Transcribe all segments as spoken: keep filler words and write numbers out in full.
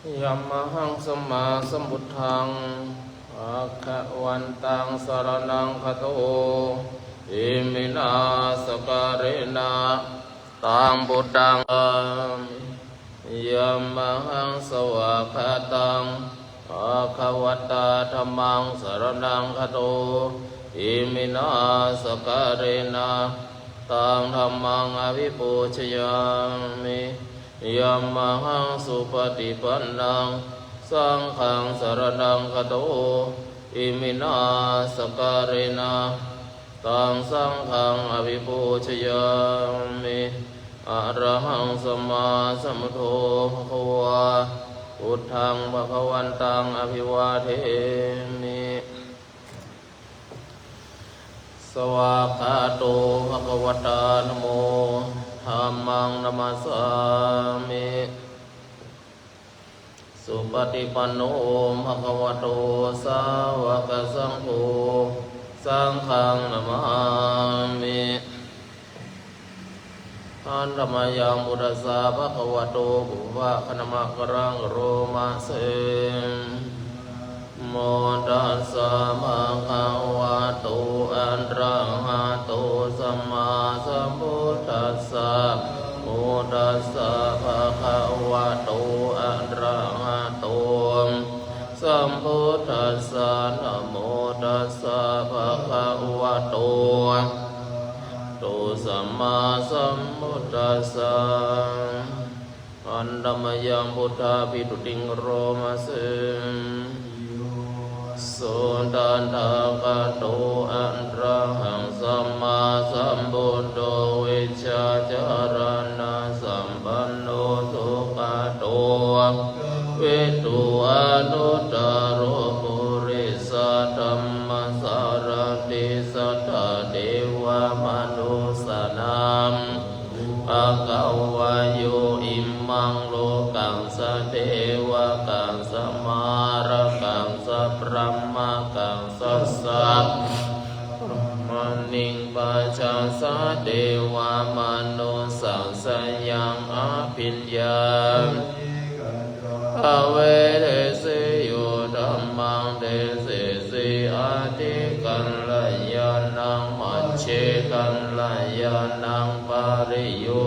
Yamahaṃ sammāsambuddhaṃ bhagavantaṃ saraṇaṃ gato, iminā sakkārena taṃ buddhaṃ. Yamahaṃ svākkhātaṃ bhagavatā dhammaṃ saraṇaṃ gato, iminā sakkārena taṃ dhammaṃ abhipūjayāmi. Yamahaṃ supaṭipannaṃ saṅghaṃ saraṇaṃ gato, iminā sakkārena taṃ saṅghaṃ abhipūjayāmi. Arahaṃ sammāsambuddho bhagavā, buddhaṃ bhagavantaṃ abhivādemi. Svākkhāto bhagavatā dhammo, dhammaṃ namassāmi. Supaṭipanno bhagavato sāvakasaṅgho, saṅghaṃ namāmi. Handa mayaṃ buddhassa bhagavato pubbakajjamakallaṃ karoma se. Namo tassa bhagavato arahato sammāsambuddhassa. Namo tassa bhagavato arahato sambuddhassa. Namo tassa bhagavato arahato sammāsambuddhassa. Handa mayaṃ buddhābhistutiṃ karoma se. Yo tathāgato arahaṃ sammāsambuddho vijjācaraṇasampanno sugato lokavidū anuttaro purisadammasārathi satthā devamanussānaṃ bhagavā yo imaṃ lokaṃ sadevakaṃ samārakaṃ sabrahmakaṃ sassā brāhmaṇiṃ pajāya devamanussānaṃ jayaṃ abhiññā avedesi yo dhammaṃ desesi ādi kalyāṇaṃ majjhe kalyāṇaṃ pariyo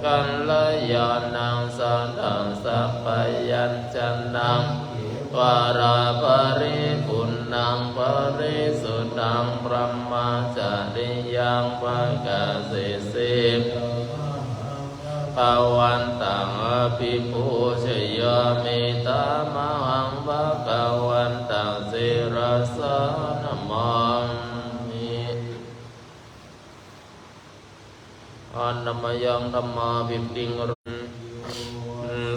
kalyāṇaṃ sataṃ sapayañcanaṃ paraparipuṇṇaṃ parisuddhaṃ brahmacariyaṃ pakāsesi bhagavantaṃ abhipūjayāmi. Tamahaṃ bhagavantaṃ sirasā namāmi. Handa mayaṃ dhammābhistutiṃ.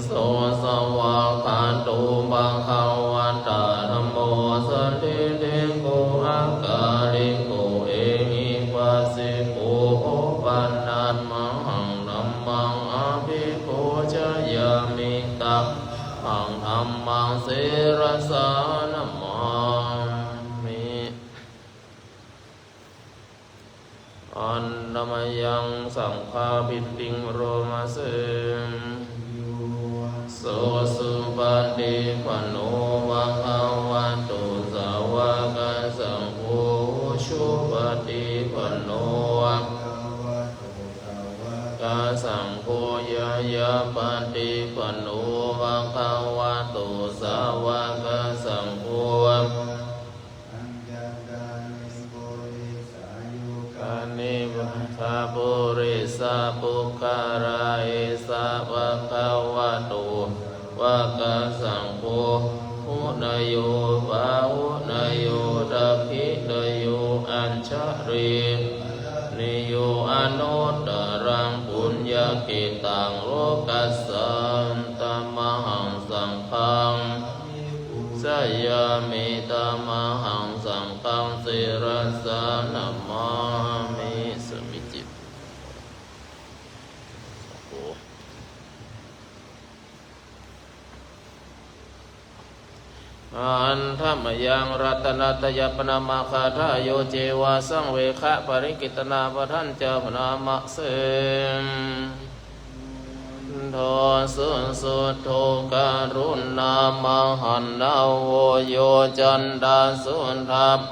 So svākkhāto bhagavatā dhammo sandiṭṭhiko akāliko ehipassiko opanayiko. Tamahaṃ dhammaṃ abhipūjayāmi. Tamahaṃ dhammaṃ sirasā namāmi. Handa mayaṃ saṅghābhistutiṃ karoma se. So supaṭipanno bhagavato sāvakasaṅgho, ujupaṭipanno bhagavato sāvakasaṅgho, ñāyapaṭipanno bhagavato sāvakasaṅgho, ujjupaññātakāni purisayugāni purijapuggalā, esa bhagavato sāvakasaṅgho, āhuneyyo pāhuneyyo dakkhiṇeyyo añjalikaraṇīyo anuttaraṃ puññakkhettaṃ lokassāti. Tamahaṃ saṅghaṃ abhipūjayāmi. Tamahaṃ saṅghaṃ sirasā namāmi. Sāmīci. Handa mayaṃ ratanattayappaṇāmagāthāyo ceva saṃvegaparikittanapaṭhañca bhaṇāma se. Dosusuddho karuṇāmahaṇṇavo yocandā suddhā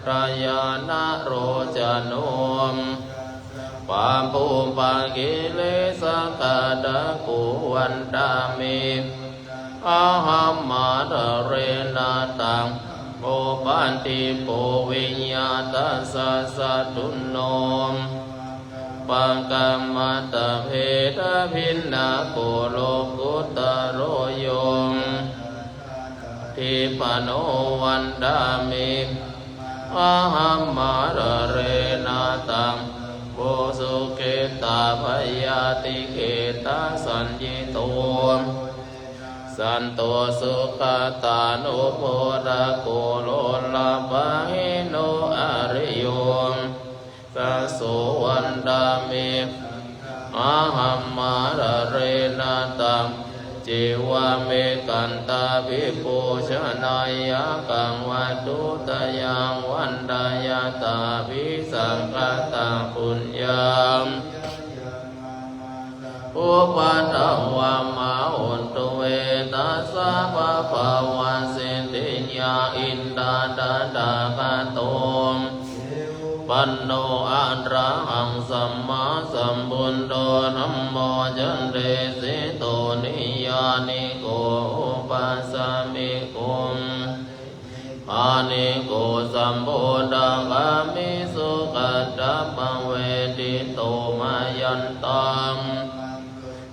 parayanarocano pāpūpakilesakhadago vandāmi ahammādarena taṃ. Upādhipo viya tassa satthuno pakkamatthabhedaviṇṇako lokuttaro yo dipano vandāmi ahammādarena taṃ. Vo sukhitā bhayātiketasaññito santo sugatānubodhako lolapahīno ariyo daso vandāmi ahammādarena taṃ. Cevamekaṃ abhipūjanāya kavatthu tayaṃ vandayattabhisakkhataṃ puññaṃ upaddavamahottuve. Tassābhabāvasiddhiyā idha tathāgato panno arahaṃ sammāsambuddho dhammo candesito niyyāniko upāsamiko nibbāniko sambodhagāmī sugatānupavedito. Mayantaṃ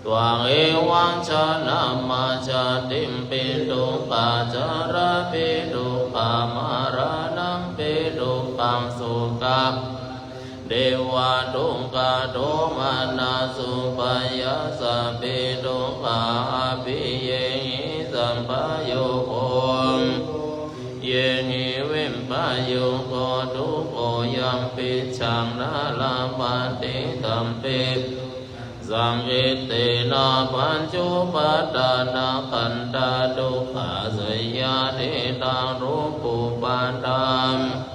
tvaṃ evaṃ janamajjhattiṃ piṭukkacarapiṭukkamaraṇampiṭukkasokaparidevadukkhadomanassupāyāsā piṭukkhā appiyehi sampayogo yehi vippāyogo dukkho yampicchaṃ na labhati tampi saṅkhittena pañcupādānakkhandhā dukkhā. Seyyathidaṃ rūpupādānakkhandho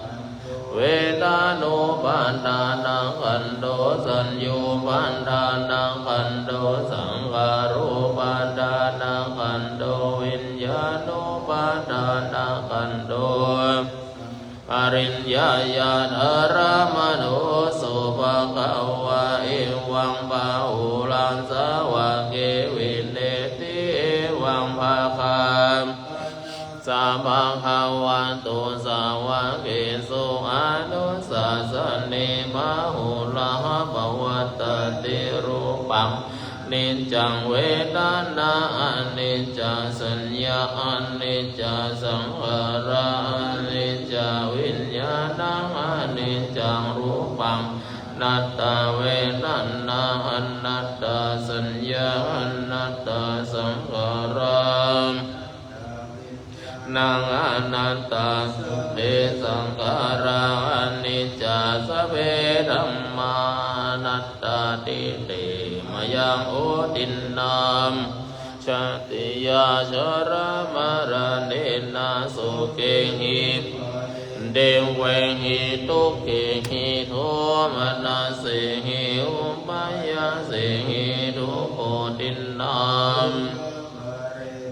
vedanupādānakkhandho saññupādānakkhandho saṅkhārupādānakkhandho viññāṇupādānakkhandho pariññāya dharamato so bhagavā evaṃ bahulā sāvake vineti evaṃ bhagavā sa bhagavato sāvakesu anussāsanī bahulā pavattati. Rūpaṃ niccaṃ vedanā aniccā saññā aniccā saṅkhārā aniccā viññāṇaṃ aniccaṃ rūpaṃ anattā vedanā anattā saññā anattā saṅkhārā naṃ anattā sabbe saṅkhārā aniccā sabbe dhammā anattāti. Te mayaṃ otiṇṇā jātiyā jarāmaraṇena sokehi paridevehi dukkhehi domanassehi upāyāsehi dukkhotiṇṇā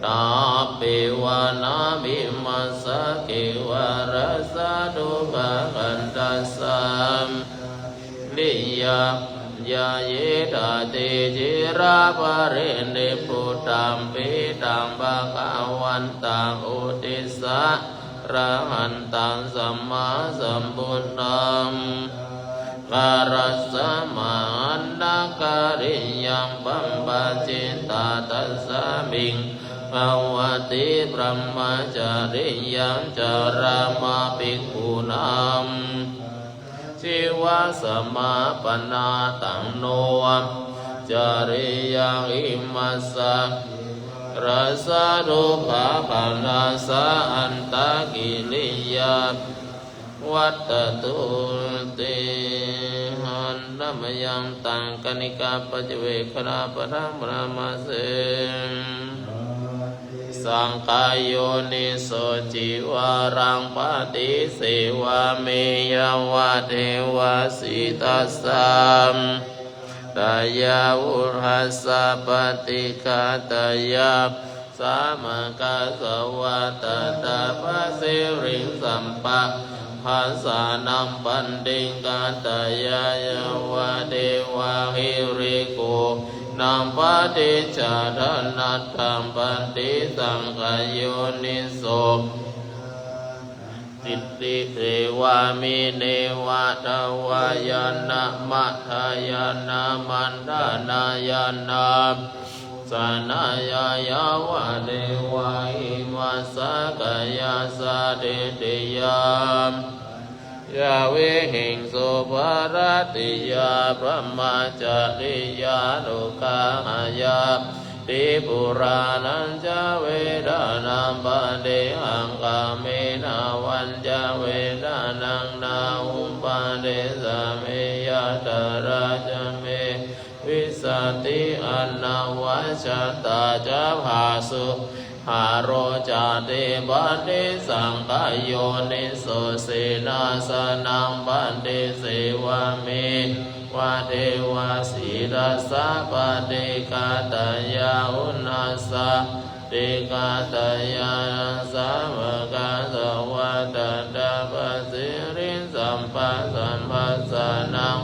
paritāpevānāvimassa kevalassa dukkhakandhassa niyyāpaññāyedha. Te ciraparinibbutampi taṃ bhagavantaṃ uddissa arahantaṃ sammāsambuddhaṃ kālassa mahannākāriyaṃ pabbajitā. Tasmiṃ bhagavati brahmacariyaṃ carāma bhikkhūnaṃ jīvasamāpanā. Taṃ no brahmacariyaṃ imassa kevalassa dukkhakandhassa antakiriyā vattatu. Te handa mayaṃ taṃ kaṇikā paccavekkhana padaṃ brahmase saṅkhāyoniso cīvaraṃ paṭisevāmi yāvadeva sītassa tayā uḷasa paṭighātayā, sāmaggāsavātātapasiriṃ sabbasambhasānaṃ paṭighātayā, yāvadeva hirikooṇaṃ paṭicchādanatthaṃ paṭisaṅkhā yoniso diṭṭhi sevāmi neva davāya na madāya na maṇḍanāya na bhāsanaṃ, yāvadeva imassa kāyassa ṭhitiyā vihiṃsūparatiyā brahmacariyānuggahāya tiṇṇaṃ ca vedanaṃ paṭihaṅkhāmi navañca vedanaṃ na uppādessāmi, yathāladdhaṃ me vissati anavajjatā ca phāsuvahārocāti. Paṭisaṅkhā yoniso senāsanaṃ paṭisevāmi, yāvadeva sītassa paṭighātayā uṇhassa paṭighātayā, sāmaggāsavātātapasiriṃ sabbasambhasānaṃ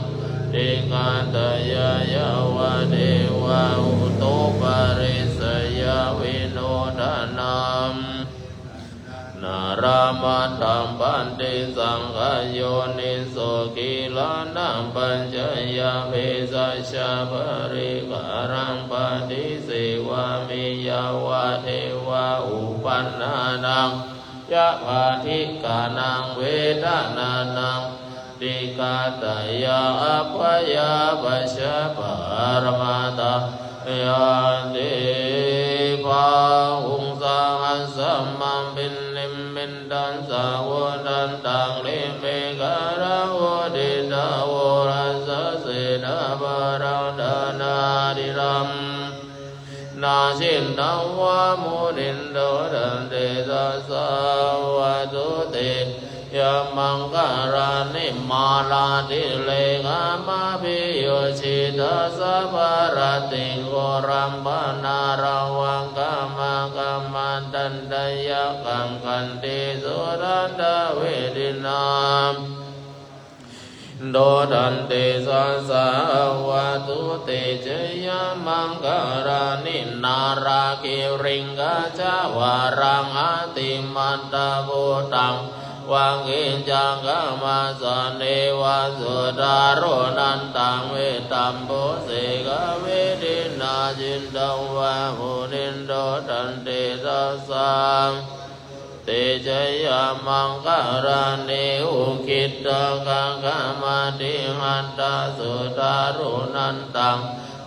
paṭighātayā, yāvadeva utuparissayavinodanaṃ nālāmathaṃ paṭisaṅkhā yoniso gilānaṃ paccaññā bhesajjaparikkhāraṃ paṭisevāmi, yāvadeva uppannānaṃ piyābādhikānaṃ vedanānaṃ paṭighātayā, abyāpajjhaparamatāyāti. Bāhuṃ sahassamabhinimmitasāvudhantaṃ girimekhalaṃ uditaghorasasenamāraṃ dānādidhamma na jitavā munindo tantejasā bhavatu te jayamaṅgalāni. Mārātirekamabhiyujjhitasabbarattiṃ ghorampanāḷavakamakkhamathaddhayakkhaṃ khantīsudantavedhinamu munindo tantejasā bhavatu te jayamaṅgalāni. Nāḷāgiriṃ gajavaraṃ atimattabhūtaṃ dāvaggicakkamasanīva sudāruṇantaṃ mettambusekavidhinā jitavā munindo tantejasā te jayamaṅgalāni. Ukkhittakhaggamatihatthasudāruṇantaṃ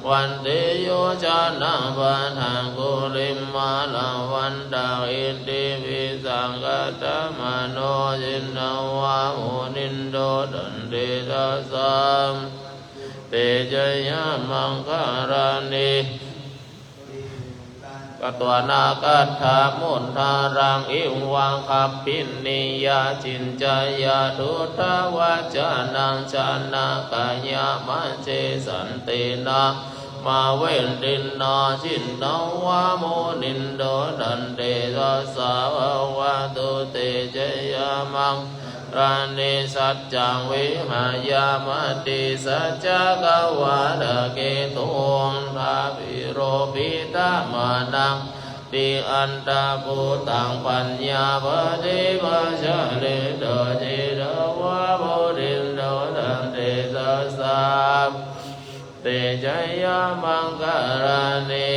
vandeyojanapathaṅgulimālavantaṃ iddhībhisaṅkhatamano jitavā munindo tantejasā te jayamaṅgalāni. Katvāna kaṭṭhamudaraṃ iva gabbhinīyā ciñcāya duṭṭhavacanaṃ janakāyamajjhe santena somavidhinā jitavā munindo tantejasā bhavatu te jayamaṅ galāni. Saccaṃ vihāya matisaccakavādaketuṃ dābhiropitamanaṃ atiandhabhūtaṃ paññāpadīpajalito jitavā munindo tantejasā te jayamaṅgalāni.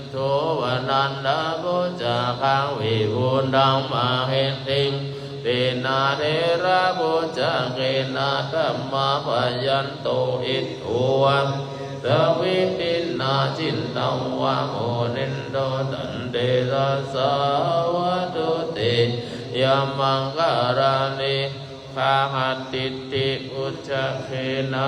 Nandopanandabhujagaṃ vibudhaṃ mahiddhiṃ puttena therabhujagena damāpayanto iddhūpadesavidhinā jitavā munindo tantejasā bhavatu te jayamaṅgalāni. Duggāhadiṭṭhibhujagena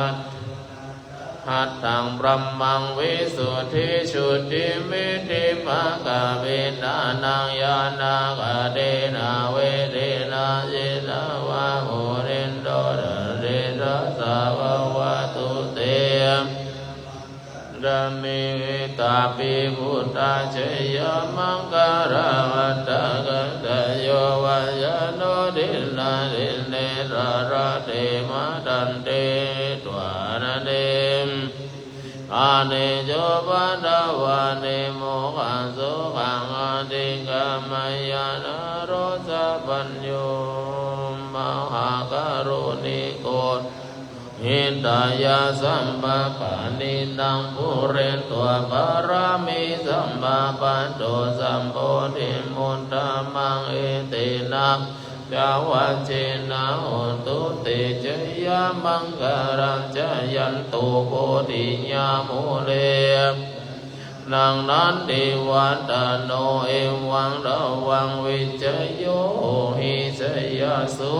sudaṭṭhahatthaṃ brahmaṃ visuddhijutimiddhibakābhidhānaṃ ñāṇāgadena vidhinā jitavā munindo tantejasā bhavatu te Vandāmi etāpi buddhajayamaṅgalaaṭṭhagāthā. Yo vācano dinadine sarate matandī hitvānanekavividhāni cupaddavāni mokkhaṃ sukhaṃ adhigameyya naro sapañño. Mahākāruṇiko hitāya sabbapāṇinaṃ pūretvā pāramī sabbā patto sambodhimuttamaṃ. Etena saccavajjena hotu te jayamaṅgalaṃ. Jayanto bodhiyā mūle sakyānaṃ nandivaḍḍhano evaṃ tvaṃ vijayo hohi jayassu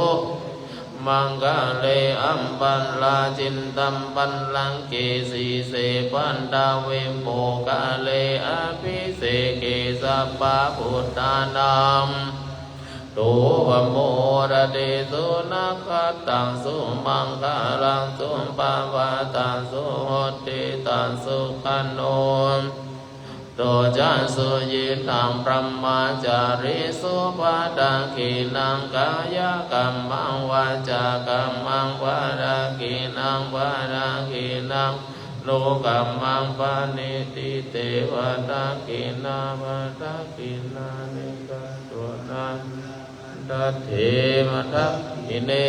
jayamaṅgale aparājitapallaṅke sīse paṭhavipokkhare abhiseke sabbabuddhānaṃ agāhatu pamodati. Sunakkhattaṃ sumaṅgalaṃ supabhātaṃ suhuṭṭhitaṃ sukhaṇo sumuhutto ca suyiṭṭhaṃ brahmacārisu padakkhiṇaṃ kāyakammaṃ vācākammaṃ padakkhiṇaṃ padakkhiṇaṃ manokammaṃ paṇidhī te padakkhiṇā padakkhiṇāni katvāna labhantatthe padakkhiṇe.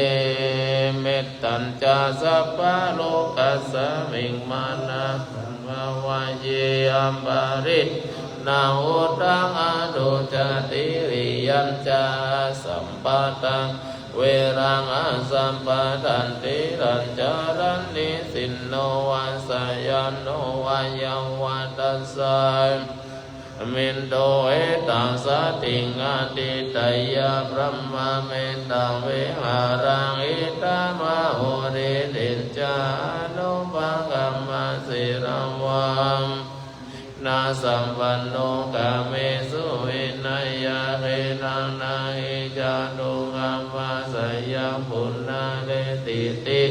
Mettañca sabbalokasmiṃ mānasam bhāvaye aparimāṇaṃ uddhaṃ adho ca tiriyañca asambādhaṃ averaṃ asapattaṃ. Tiṭṭhañcaraṃ nisinno vā sayāno vā yāvatassa vigatamiddho etaṃ satiṃ adhiṭṭheyya brahmametaṃ vihāraṃ idhamāhu. Diṭṭhiñca anupagamma sīlavā sampanno kāmesu vineyya gedhaṃ na hi jātu gabbhaseyyaṃ punaretīti.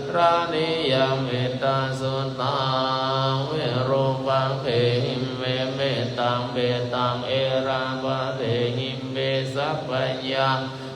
Karaṇīyamettasuttaṃ. Virūpakkhehi me mettaṃ pettaṃ erāpathehi me sabbaya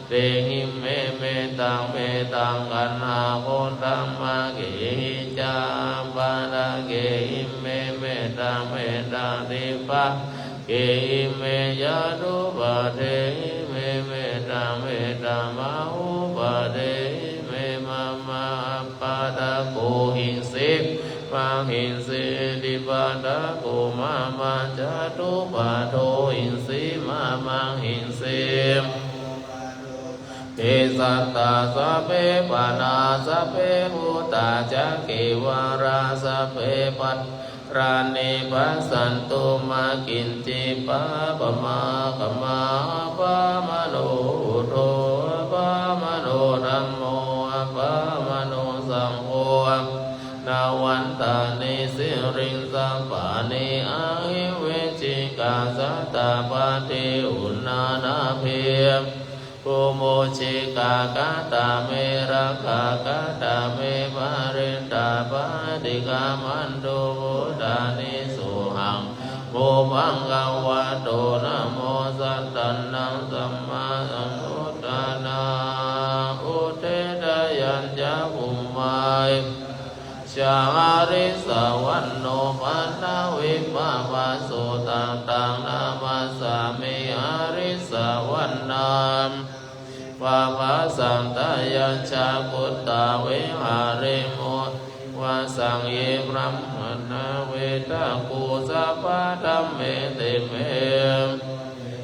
tehi me mettaṃ pettaṃ kaṇhāgotamakehi ca apādakehi me mettaṃ pettaṃ dibbakkehi me catupadehi me mettaṃ pettaṃ bahupādehi me. Mama appādakohi sīlamahi sītipādako mama catupādohi sīlamahi sī te sattā sabbe pāṇā sabbe bhūtā ca kevalā sabbe pāṇabhūtatthārī passantu mā kiñci pāpamāgamā. Appamāṇo buddho appamāṇo dhammo appamāṇo saṅgho pāṇabhūtatthārī siriṃsapāni ahi vicchikā satapadī uṇṇānābhī bhū mūsikā. Katā me rakkhā katā me parittā paṭikkamantu bhūtāni sohaṃ namo bhagavato namo sattannaṃ sammāsambuddhānaṃ. Udetayañcakkhumā ca harissavaṇṇo paṭhavippabhāso taṃ taṃ namassāmi harissavaṇṇaṃ pabhāsaṃ. Tayañcakkhutā viharemu divasaṃ ye brāhmaṇā vedagu sabbadhamme te me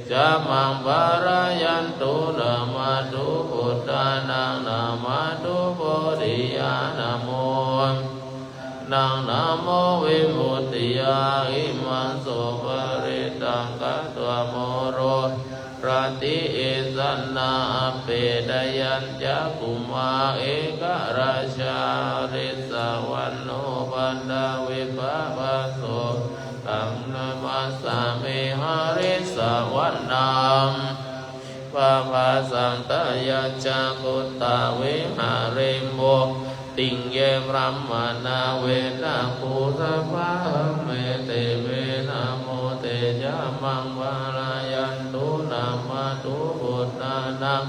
ca maṃ pālayantu. Namatthu buddhānaṃ namatthu bodhiyā namo naṃ namo vimuttiyā. Imaṃ so parittaṃ katvā moro carati esanā. Appetayañcakkhumā ekarājā harissavaṇṇo paṭhavippabhāso taṃ namassāmi harissavaṇṇaṃ pabhāsaṃ. Tayañcakkhutā viharemu tiṃ ye brāhmaṇā vedagū sabbahāme te me namo te ca maṃ pālayantu. Namatthu buddhānaṃ,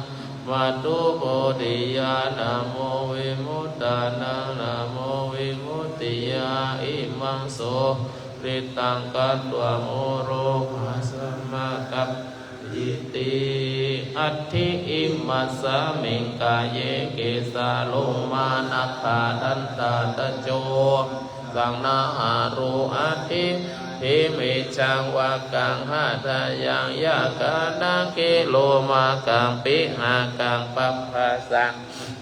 namatthu bodhiyā, namo vimuttānaṃ, namo vimuttiyā. Imaṃ so ṭṭhitaṃ katvā moro pāsamakappayīti. Atthi imasmiṃ kāye kesā lomā nakhā dantā taco saṃ nahārū addhi imejaṃ vakkaṃ hadayaṃ yakkhā nāgī lomakam pihakaṃ papphāsaṃ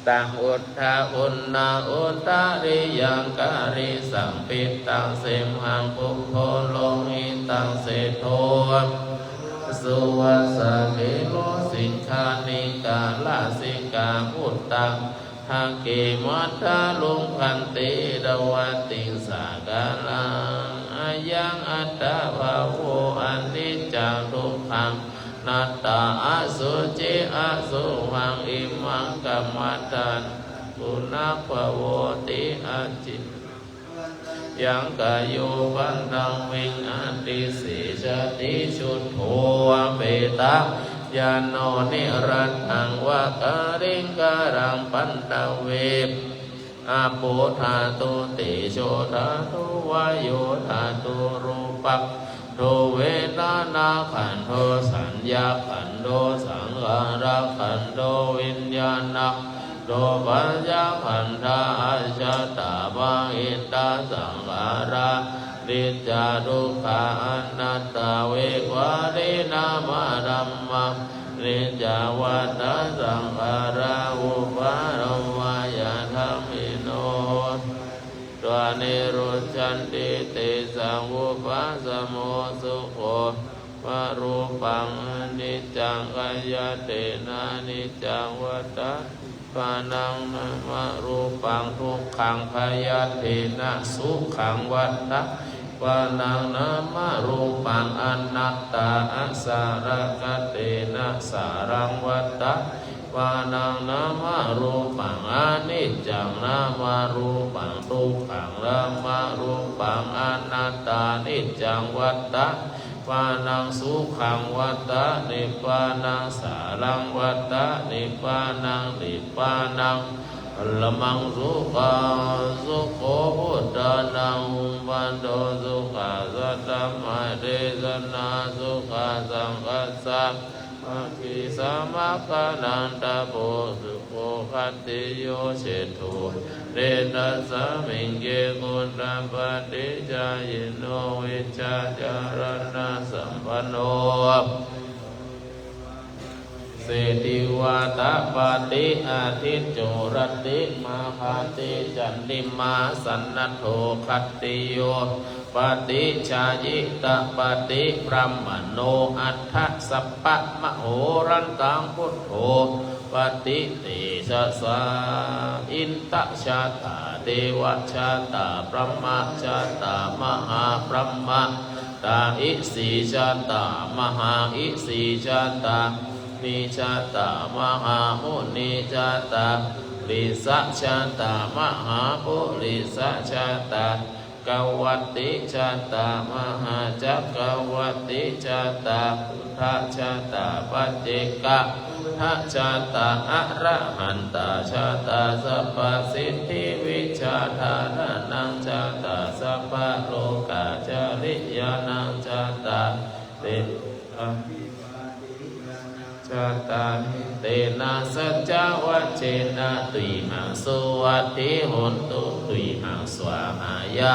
taṃ uddhaguṇaṃ uttariyaṃ karīsaṃ pittaṃ simhaṃ pubbo lohitaṃ sedo suvatsa khīlo siṅghāṇikā lasikā udakahake matthaluṅganti dvattiṃ sāgaraṃ. Ayaṃ attabhāvo aniccaṃ dukkhaṃ anattā asuci asubhaṃ imaṃ kammadānaṃ punabbhavoti aciraṃ. Yaṃ kāyo paṭhaviṃ adhisessati chuddho apetaṃ yāno niratthaṃ va kaliṅgaraṃ paṭhavi āpo dhātu tejo dhātu vāyo dhātu rūpakkhandho vedanākkhandho saññākkhandho saṅkhārakkhandho viññāṇakkhandho pañcakkhandhā ajjhattā bahiddhā saṅkhārā aniccā dukkhā anattā veparināmā dhammā aniccā vata saṅkhārā uppādavayadhammino tvā nirujjhanti tesaṃ vūpasamo sukho. Nāma rūpaṃ aniccaṃ khayattena aniccaṃ vata pāṇaṃ. Nāma rūpaṃ dukkhaṃ khayattena sukhaṃ vata pāṇaṃ. Nāma rūpaṃ anattā asarakkhattena saraṃ vata pāṇaṃ. Nāma rūpaṃ aniccaṃ nāma rūpaṃ dukkhaṃ nāma rūpaṃ anattā aniccaṃ vata pāṇaṃ. Sukhaṃ vata nibbānaṃ saraṃ vata nibbānaṃ nibbānaṃ paramaṃ sukhaṃ. Sukho buddhānaṃ uppādo sukhā saddhammadesanā sukhā saṅghassa sāmaggī samaggānaṃ tapo sukho. Khattiyo seṭṭho ṭhitassa saṅghe gotapati jhāyino vijjācaraṇasampanno seṭṭhi vātapati ādicco rattimābhāti candimā sannaddho. Khattiyo pati jhāyī tapati brāhmaṇo atha sabbamahorantaṃ buddho pati tejasā. Indajātā devajātā brahmajātā mahābrahmajātā isijātā mahāisijātā munijātā mahāmunijātā purisajātā mahāpurisajātā cakkavattijātā mahācakkavattijātā buddhajātā paccekabuddhajātā arahantajātā sabbasiddhivijjādharaṇaṃ jātā sabbalokācariyānaṃ jātā jātā etena saccavajjena tuyhaṃ suvatthi hotu tuyhaṃ svāhāya.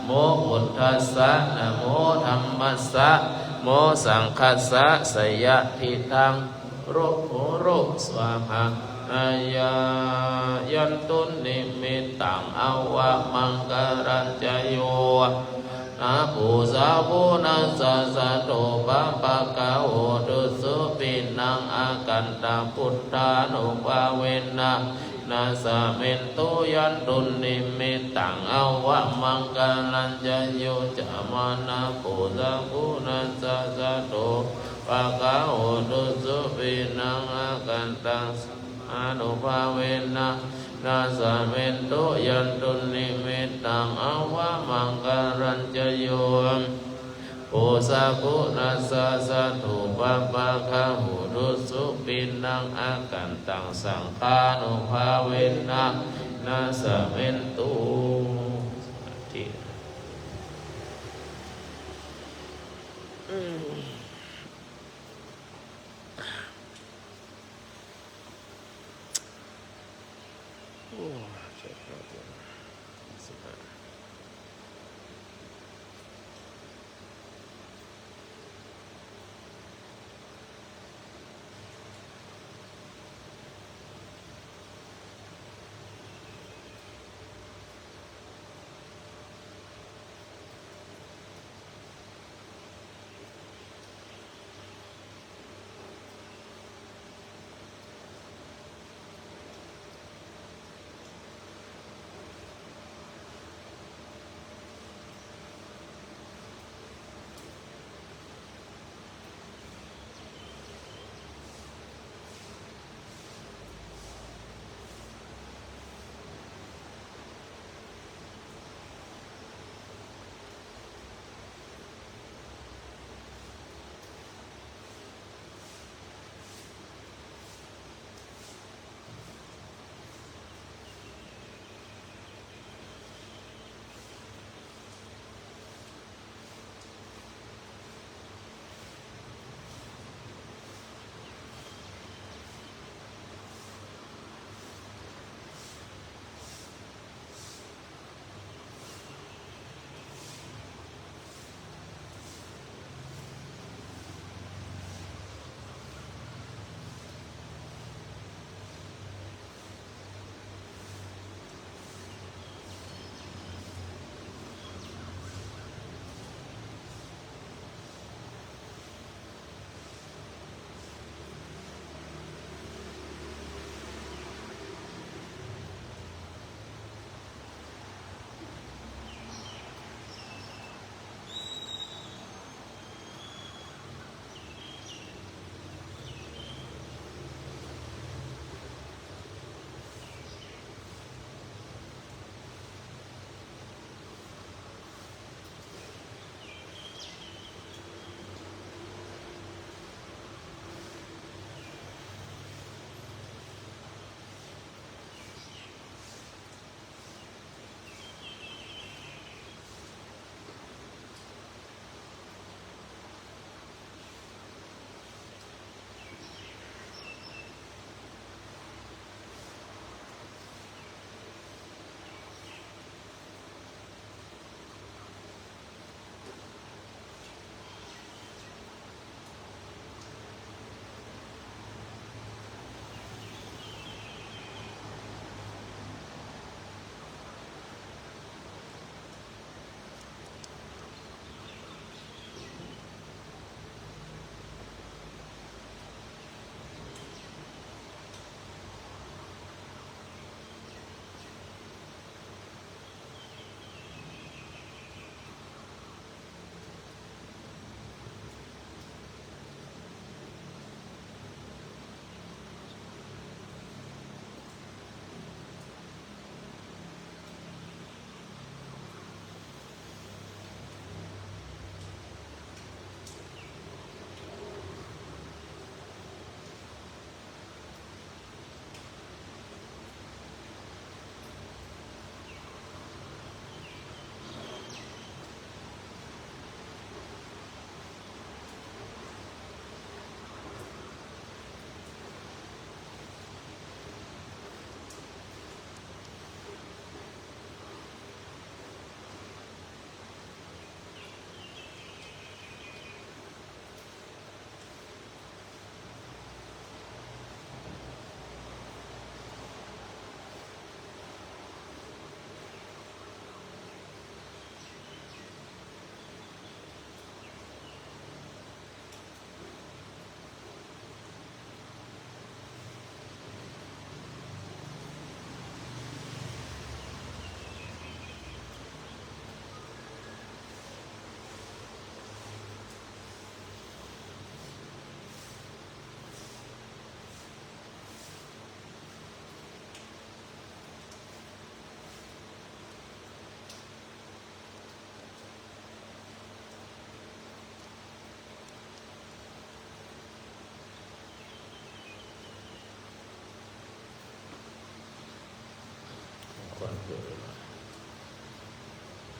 Namo buddhassa, namo dhammassa, namo saṅghassa, jayasiddhaṃ hotu guru svāhāya. Yandunnimittaṃ avamaṅgalañca yo pāṇabhūsakuṇassa saddo pāpaggaho dussupinaṃ akantaṃ buddhānubhāvena vināsamentu. Yandunnimittaṃ avamaṅgalañca yo cāmanāpo sakuṇassa saddo pāpaggaho dussupinaṃ akantaṃ dhammānubhāvena nasamentu. Yandunnimittaṃ avamaṅgalañca yo pubbaso sakuṇassa saddo pāpaggaho dussupinaṃ akantaṃ saṅghānubhāvena vinasamentu.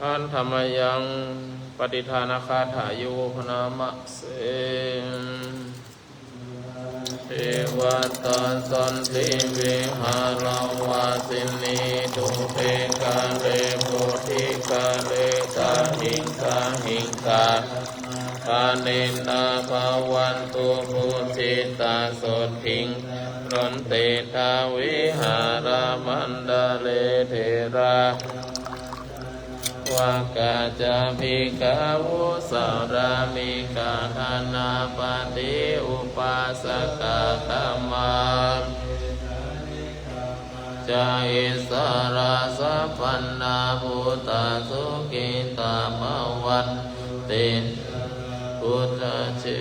Handa mayaṃ pattidānagāthāyo bhaṇāma se. Devatā santi vihāravāsinī, thūpe ghare bodhighare tahiṃ tahiṃ gāthaṃ bhaṇāma se. Bhavantu pūjitā sotthiṃ karontedha vihāramaṇḍale. Therā navakā ca bhikkhavo sārāmikā dānapatī upāsakā, gāmā ca issarā sappāṇabhūtā sukhitā bhavantu te. Buddha ce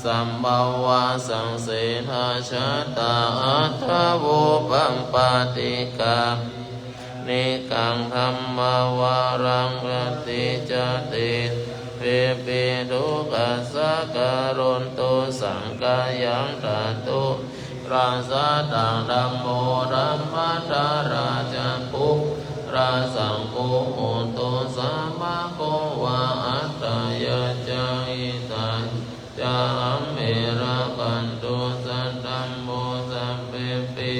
sambhavasam senā jātā athavopapātikā, nikaṃ dhammavaraṃ ratthi ca te sabbepi dukkhassa karontu saṅkhayaṃ. Ṭhātu rājadaṃ dhammo dhammaddharā ca puggalā, saṅgho hotu samaggo va atthāya ca hitāya ca. Amhe rakkhatu saddhammo sabbepi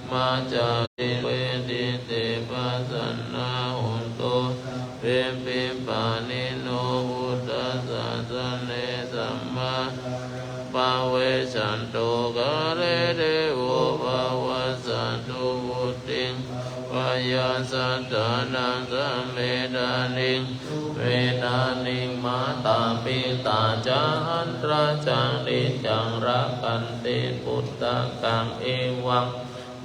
dhammacārino, sukhī dīghāyuko bhava. Te pasannā hontu sabbepi pāṇino buddhasāsane, sammā dhāraṃ pavecchanto kāle devo pavassatu. Vuḍḍhiṃ bhāvāya sattānaṃ samiddhaṃ hitvāna netāni. Mātā pitā ca atrajaṃ niccaṃ rakkhanti puttakaṃ, evaṃ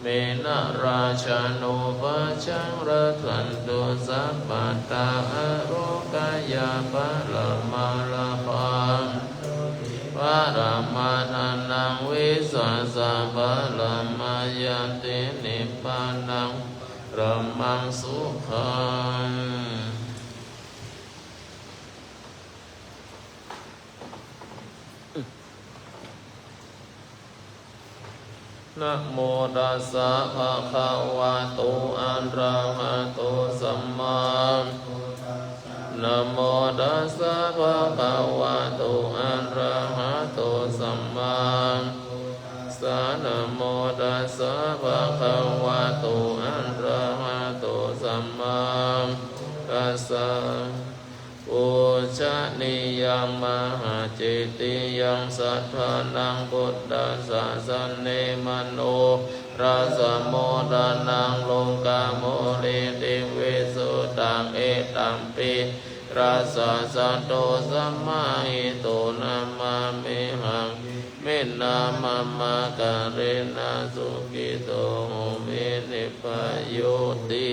me nārāyano pajaṃ rakkhantu sabbadā. Ārogyaparaṃ lābhaṃ, paramadhannaṃ vissāsaṃ paranāyati, nibbānaṃ paramaṃ sukhaṃ. Namo tassa bhagavato arahato sammā. Namo tassa bhagavato arahato sammā. Namo tassa bhagavato arahato sammā. Tassa pūjanīyaṃ mahācetiyaṃ saddhammaṃ buddhasāsane, manorasamodanaṃ lokamūlī tivisutaṃ, etampi rajasatto samāhito, namāmihaṃ iminā mamakālena. Sukhito hohi nibbāyoti.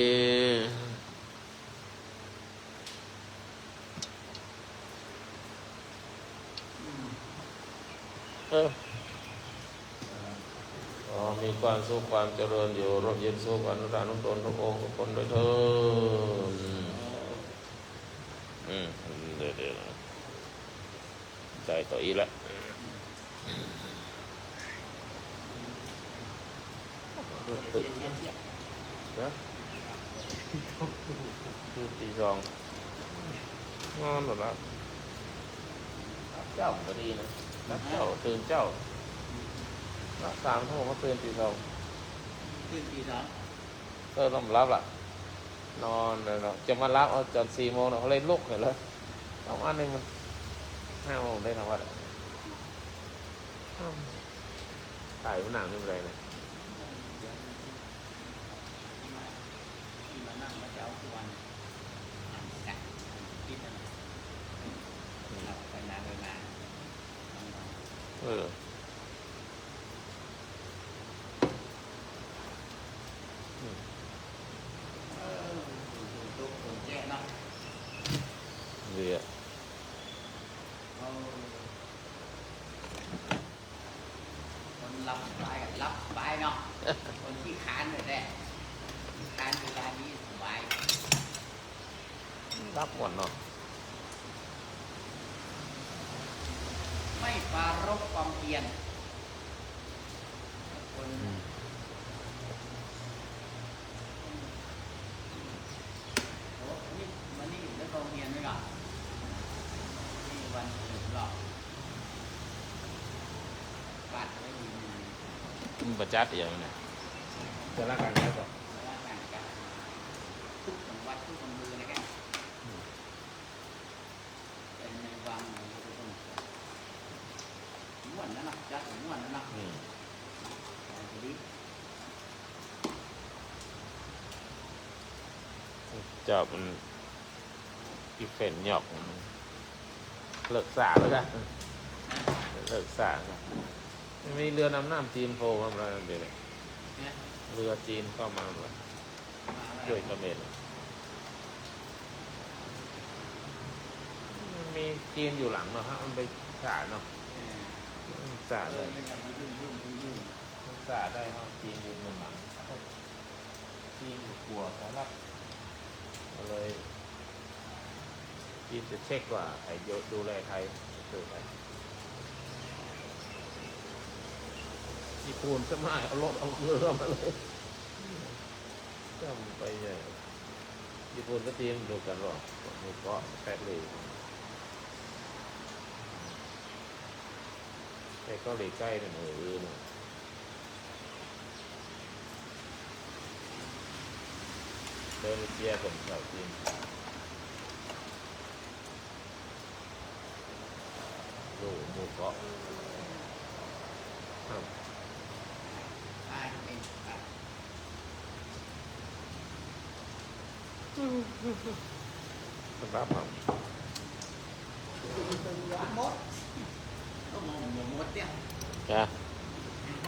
เออ ขอมีความสุขความเจริญอยู่ร่มเย็นสุขอนุรักษ์อนุตนทุกองค์ทุกคนด้วยเทอญ อืม เดี๋ยวๆ ใจต่ออีกแล้ว นะ ตื่นตีสอง นอนหลับ หลับเจ้าก็ดีนะ หลับเจ้า ตื่นเจ้า หลับสามทุ่มก็ตื่นตีสอง ตื่นตีสอง เออ นอนหลับล่ะ นอนเลยเนาะ จะมาหลับเอาตอนสี่โมงเนาะ เขาเลยลุกเลย ประมาณนี้มัน ห้าโมงได้ทั้งวันอะ อ้าว ตายมันหนังนี่มันอะไรเนี่ย ที่มานั่งก็จะเอาทุกวัน อ่านสักคิดนั่นแหละ หลับไปนานไปนาน เออ อืม เออ คนแก่เนาะ ดีอะ เออ คนหลับสบายก็หลับสบายเนาะ คนขี้คร้านเลยแหละ ขี้คร้านเวลานี้สบาย หลับม่วนเนาะ ไม่ปรารภความเพียร คน อืม คน มันประจัดอย่างนั้นน่ะ แต่ละกันแล้วก็ ทุกจังหวัดทุกอำเภอเลยแก แต่ในวังมันก็ต้องม่วนนะเนาะ จัดม่วนนะเนาะ อืม ของดี จัดมัน อีเวนต์หยอก เลิกสาแล้วจ้ะ เลิกสาแล้วจ้ะ มีเรือดำน้ำจีนโผล่มาแล้วเดี๋ยวนี้ เรือจีนเข้ามาแล้ว ช่วยเขมร มันมีจีนอยู่หลังเนาะฮะ มันไปสาเนาะ สาเลย สาได้เนาะ จีนอยู่เมืองหลัง จีนกลัวสหรัฐ ก็เลย จีนจะเช็คว่าใครดูแลใคร ช่วยใคร ญี่ปุ่นสมัยเอารถเอาเรือมาเลย ก็มันไปใหญ่ ญี่ปุ่นก็จีนดูกันหรอก หมู่เกาะแปดริ้ว แต่เกาหลีใต้เนี่ย มืออื่น อินโดนีเซียเป็นชาวจีน ดูหมู่เกาะ ครับ สำหรับผม หมด ก็หมด หมดเนี่ย จ้ะ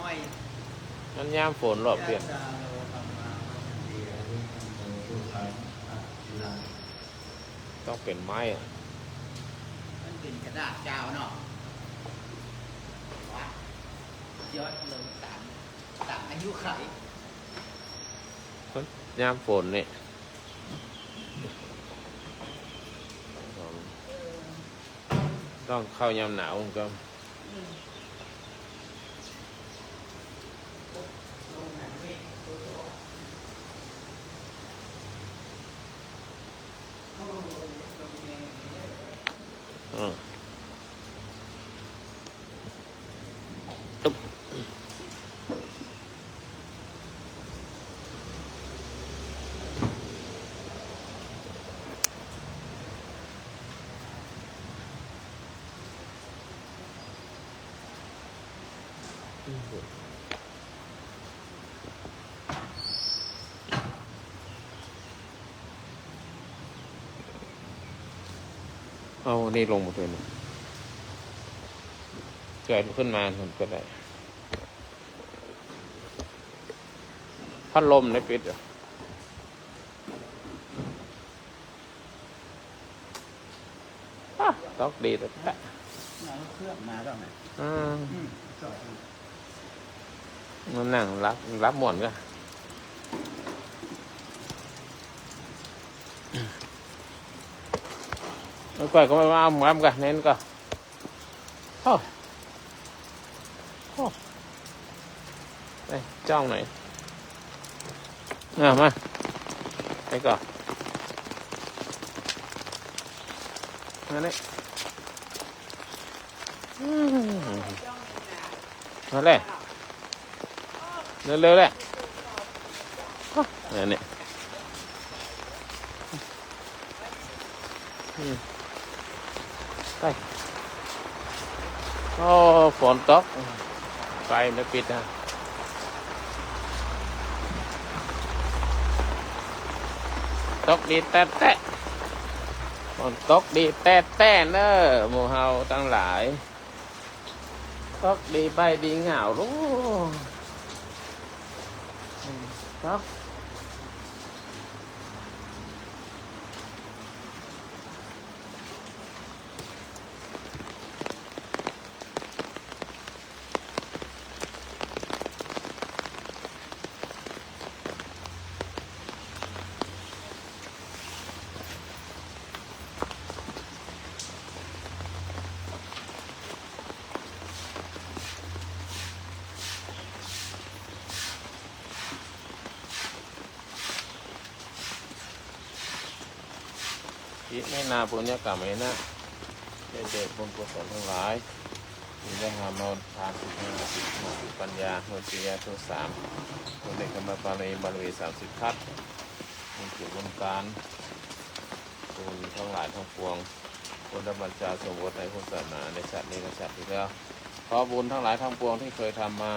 ห้อย มันยามฝนรอบเปลี่ยน ต้องเป็นไม้อะ มันเป็นกระดาษกาวเนาะ ว้า ยอดลงตาม ตามอายุไข ยามฝนนี่ ต้องเข้ายามหนาวมันก็ อืม ตึ๊บ เอาอันนี้ลงมาด้วยนะ เกิดขึ้นมามันก็ได้ พัดลมได้ปิดเหรอ อ่ะ ตกดีแต่แปะ เอาเครื่องมาแล้วนะ อืม อืม จอดอยู่ มันนั่งรับ รับม่วนก็ แล้วก่อนก็มาเอาหมูกัน เน้นก็ โอ้ โอ้ ไปจ้องหน่อย อ่ะ มา ไปก่อน มานี่ อืม มาเลย เร็วๆ เลย อันนี้ อืม ไป โอ้ ฝนตก ไฟมันปิดนะ ตกดีแต๊ๆ ฝนตกดีแต๊ๆ เน้อ หมู่เฮาตังหลาย ตกดีไปดีเหงาลูก ตก Iminā puññakammena, ได้เดชบุญกุศลทั้งหลาย มีเรื่องงามนอนทานสิบห้าสิบห้าสิบปัญญา โนจริยาทุสาม โนเนกขมปารีบารมีสามสิบทัศน์ มีจุดบนการบุญทั้งหลายทั้งปวง บุญธรรมจาสมบูรณ์ในพุทธศาสนาในชาตินี้และชาติที่แล้ว ขอบุญทั้งหลายทั้งปวงที่เคยทำมา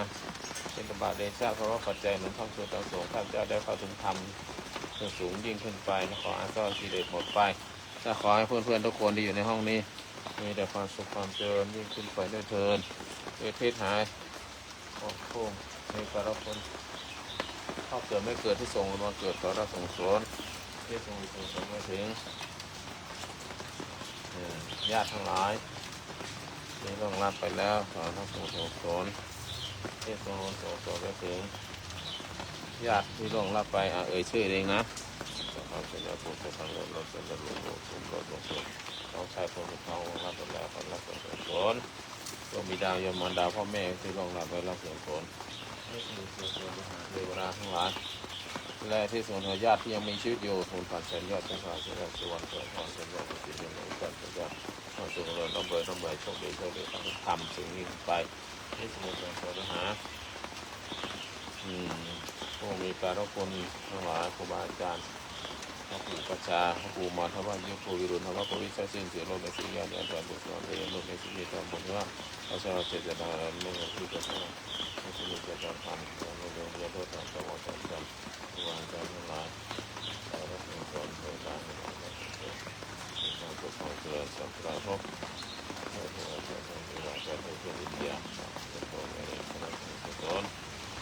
เป็นตบะเดชะพระปัจจัยหนุนพระสุตตังสงฆ์ข้าพเจ้าได้เข้าถึงธรรม สูงยิ่งขึ้นไป ขออาสวะกิเลสหมดไป และขอให้เพื่อนๆทุกคนที่อยู่ในห้องนี้ มีแต่ความสุขความเจริญยิ่งขึ้นไปด้วยเทอญ เวทเทศหายของพวกในแต่ละคน ถ้าเกิดไม่เกิดที่ส่งมาเกิดขอรับส่งสนที่ส่งส่งสนมาถึง เอ่อญาติทั้งหลายที่ล่วงลับไปแล้วขอรับส่งส่งสนที่ส่งส่งสนมาถึง ญาติที่ล่วงลับไป อ่ะ เอ่ยชื่อเองนะ ขอความเจริญ ผู้เจริญ หลวงพ่อเจริญ หลวงปู่สมรส หลวงปู่สมรส น้องชายคนสุดท้องล่วงลับไปแล้ว ขอรับส่วนกุศล โยมบิดา โยมมารดา พ่อแม่ที่ล่วงลับไป รับส่วนกุศล เทวดาทั้งหลาย และที่ส่วนญาติที่ยังมีชีวิตอยู่ คุณพันแสนยอด เจ้าข้าเสด็จสุวรรณ เจ้าข้าแสนยอด พระศรีเจ้าข้าแสนยอด ขอส่วนกุศล ร่ำรวย ร่ำรวย โชคดี โชคดี ทั้งธรรม สิ่งนี้ไป ที่สมุทรสงครามหา อืม ผู้มีการคุณทั้งหลาย ครูบาอาจารย์ พระครูประชา พระครูมาธวัญญครูวิรุณ พระครูวิชาชื่น เสียโลกในสิ่งยอดยอดแทนบุญสวรรค์เรียนโลกในสิ่งที่ทำบุญว่า พระเจ้าเจตนาเมื่อที่จะสร้างในสิ่งที่จะทำ ในเรื่องเรียนโทษทางสวรรค์ทางธรรม ครูบาอาจารย์ทั้งหลาย ขอรับส่วนกุศล เทวดาทั้งหลาย มีความสุขความเจริญ สัพพะทุกข์ ให้เทวดาทั้งหลาย ให้เทวดาทั้งหลาย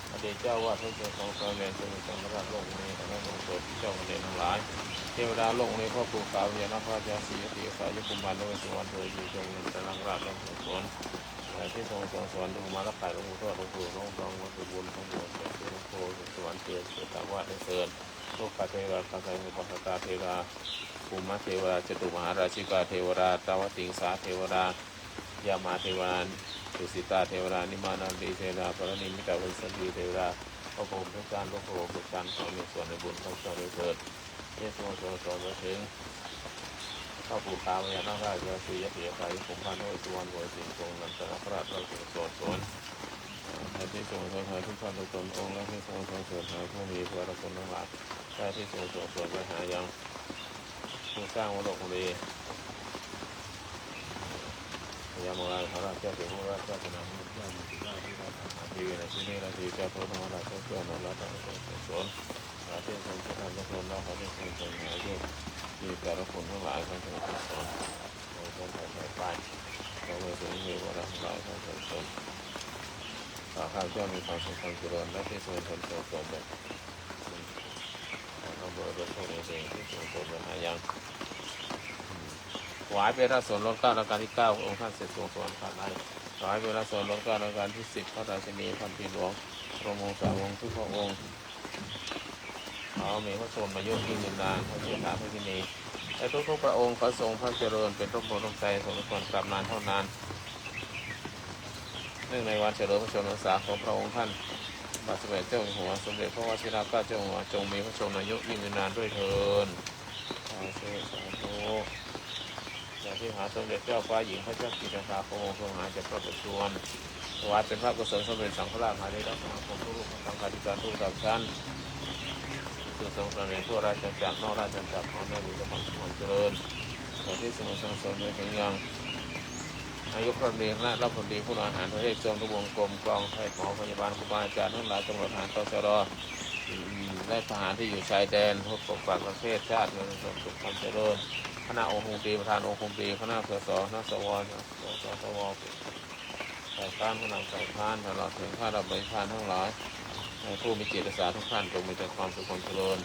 พระเดชเจ้าว่าพระเจ้าของพระแม่สมเด็จพระสังฆราชโลกนี้ คณะสงฆ์สวดเจ้าแผ่นดินทั้งหลาย เทวดาโลกนี้ พ่อปู่ขาวพญานาคราชสีห์ เทวายุกุมาร และเวสสุวรรณ เทวายุจงมีแต่นางราชทั้งสองตน ที่ทรงสอนดูมาละไข่หลวงปู่ทวด หลวงปู่น้องทอง หลวงปู่บุญ หลวงปู่เสก หลวงปู่สวรรค์ เทวาสวรรค์ เทวา โลกาเทวา กาไสยอุปัสสกาเทวา ภูมิเทวา จตุมหาราชิกาเทวา ตาวติงสาเทวา ยามาเทวา ตุสิตาเทวา นิมมานารดีเทวา ปรนิมมิตาวิสันติเทวา พระพรหมทุกท่าน พระพรหมทุกท่าน ขอมีส่วนในบุญของเจ้าด้วยเถิด เทพสวงสวงสอนมาถึง พระปู่ขาวพญานาคราชสีห์ ยะเถยะไตร ผมพระนเรศวร หัวสิงห์ ทรงนันทนาคราช พระทรงสอนสอน ให้ที่ทรงสอนหาทุกท่านทุกตนองค์ และที่ทรงสอนสอนหาผู้มีพระคุณทั้งหลาย และที่ทรงสอนสอนไปหายังผู้สร้างมรดกคดี พญามังรายมหาราชเจ้าเสือโคราชเจ้าสนามเจ้ามังกรเจ้าที่ราชมหาเทวีในที่นี้ และที่เจ้าพระมหาราชเจ้าเสือโคราชเจ้าเสือสวน ขอที่ทรงพระธรรมพระคุณและขอที่ทรงสอนหาเทพที่แต่ละคนทั้งหลายทั้งสองสอน ขอให้ท่านไปไป ขอให้ถึงเทวดาทั้งหลายทั้งสองสอน ขอข้าพเจ้ามีความสุขความเจริญ และที่ทรงสอนสอนสอนแบบ ขอร่ำรวยด้วยโชคดีเองที่ทรงสอนหายัง ถวายเป็นพระสงฆ์ล้นเกล้ารัชกาลที่เก้า องค์ท่านเสร็จทรงสอนผ่านใน ถวายเป็นพระสงฆ์ล้นเกล้ารัชกาลที่สิบ พระราชินีพันปีหลวง พระมงสาวงศ์ทุกพระองค์ ขอมีพระชนมายุยิ่งยืนนาน พระเชษฐาพระกินี และทุกๆพระองค์ขอทรงพระเจริญเป็นร่มโพธิ์ร่มไทร สมพรกราบนานเท่านาน เนื่องในวันเฉลิมพระชนมพรรษาของพระองค์ท่าน บาทสมเด็จเจ้าอยู่หัว สมเด็จพระวชิรเกล้าเจ้าอยู่หัว จงมีพระชนมายุยิ่งยืนนานด้วยเทอญ สาธุ สาธุ และที่หาสมเด็จเจ้าฟ้าหญิงพระเจ้ากิติยาภาพระองค์ทรงหาจากพระประชวร ถวายเป็นพระกุศลสมเด็จสังฆราช หาได้รับสมาคมทุกรูป ทั้งข้าราชการทุกระดับชั้น คือทรงสำเร็จทั่วราชอาณาจักร นอกราชอาณาจักร ขอให้มีแต่ความสุขความเจริญ ขอที่ทรงสรรเสริญในถึงยัง นายกรัฐมนตรี คณะรัฐมนตรี ผู้บริหารประเทศ ส่วนทุกวงกรม กองแพทย์ หมอพยาบาล ครูบาอาจารย์ทั้งหลาย ตำรวจ ทหาร ตชร อืม และทหารที่อยู่ชายแดน ทุกปกปักประเทศชาติ มีความสุขความเจริญ คณะองคมนตรี ประธานองคมนตรี คณะสส คณะสว สสว ฝ่ายค้าน ผู้นำฝ่ายค้าน ตลอดถึงข้าราชบริพารทั้งหลาย ให้ผู้มีจิตอาสาทุกท่านจงมีแต่ความสุขความเจริญ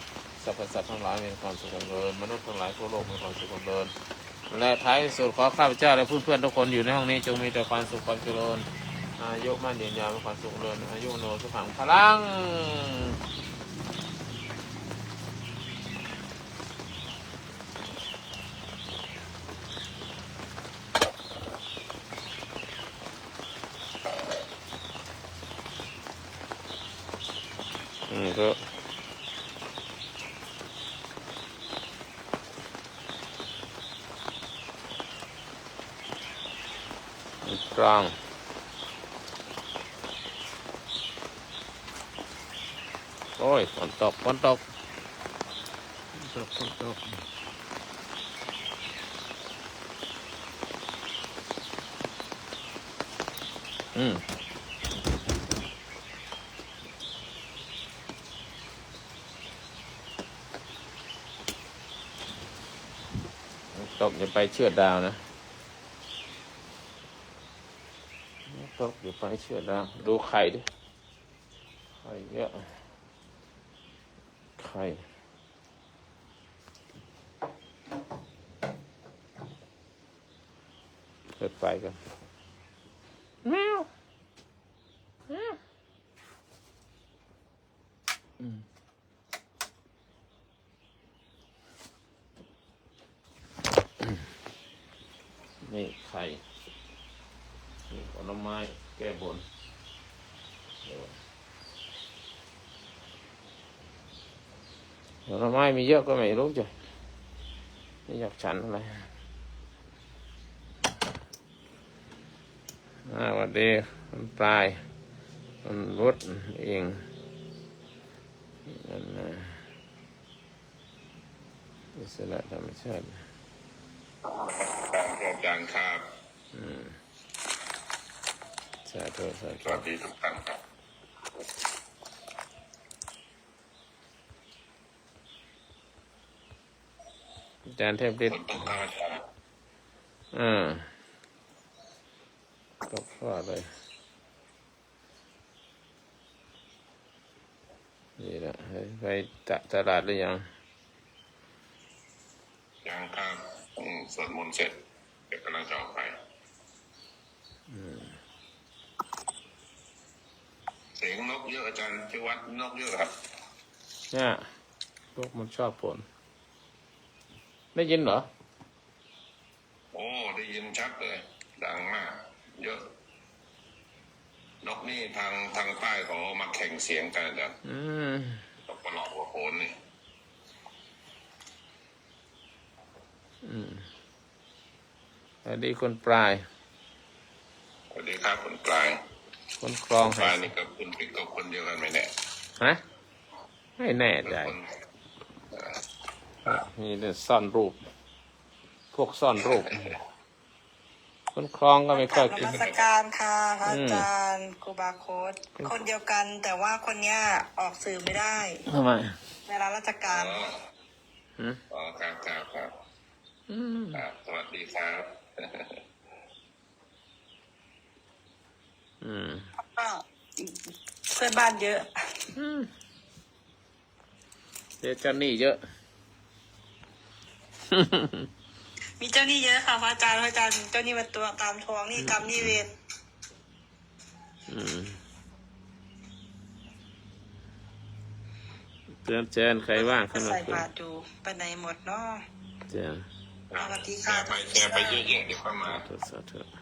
สรรพสัตว์ทั้งหลายมีความสุขความเจริญ มนุษย์ทั้งหลายทั่วโลกมีความสุขความเจริญ และท้ายสุดขอข้าพเจ้าและเพื่อนๆทุกคนอยู่ในห้องนี้จงมีแต่ความสุขความเจริญ อายุมั่นยืนยาวมีความสุขเจริญ อายุโนสุขังพลัง อืม ก็ กลาง โอ้ย ฝนตก ฝนตก ฝนตก ฝนตก อืม ตกอย่าไปเชื่อดาวนะ ตกอย่าไปเชื่อดาว ดูไข่ดิ ไข่เยอะ ไข่ เปิดไฟกัน แมว แมว อืม นี่ไข่ นี่ผลไม้แก้บน ผลไม้มีเยอะก็ไม่รู้จะ ไม่อยากฉันอะไร อ่า สวัสดี คุณปลาย คุณรุตเอง นั่นนะ อิสระธรรมชาติ อาจารย์ครับ อืม สาธุ สาธุ สวัสดีทุกท่านครับ อาจารย์เทพฤทธิ์ ฝนตกครับอาจารย์ อ่า ตกฟ้าเลย นี่แหละ ไปตะ-, ตลาดหรือยัง? ยังครับ อืม สวดมนต์เสร็จ เดี๋ยวกำลังจะออกไป อืม เสียงนกเยอะอาจารย์ ที่วัดนกเยอะครับ เนี่ย นกมันชอบฝน ได้ยินเหรอ? โอ้ ได้ยินชัดเลย ดังมาก เยอะ นกนี่ทาง ทางใต้เขามาแข่งเสียงกันอาจารย์ อืม นกประหลอกหัวโขนนี่ อืม สวัสดีคุณปลาย สวัสดีครับคุณปลาย คุณคลอง คุณปลายนี่กับคุณปิ๊กก็คนเดียวกันไหมเนี่ย? ฮะ? ไม่แน่ใจ คน นี่เนี่ยซ่อนรูป พวกซ่อนรูป คุณคลองก็ไม่ค่อย กราบนมัสการค่ะพระ อืม อาจารย์ ครูบาโค้ช คนเดียวกัน แต่ว่าคนเนี้ยออกสื่อไม่ได้ ทำไม? เวลาราชการ อ๋อ หืม? อ๋อ ครับ ครับ ครับ อืม ครับ สวัสดีครับ อืม ก็เพื่อนบ้านเยอะ อืม เดี๋ยวเจ้าหนี้เยอะ มีเจ้าหนี้เยอะค่ะพระอาจารย์ พระอาจารย์ เจ้าหนี้มาตัวตามทวงหนี้กรรมหนี้เวร อืม เชิญ เชิญ ใครว่างเข้ามาคุย ใส่บาตรอยู่ ไปไหนหมดเนาะ? จ้ะ สวัสดีค่ะ แชร์ไป แชร์ไปเยอะๆ เดี๋ยวค่อยมา สาธุ สาธุ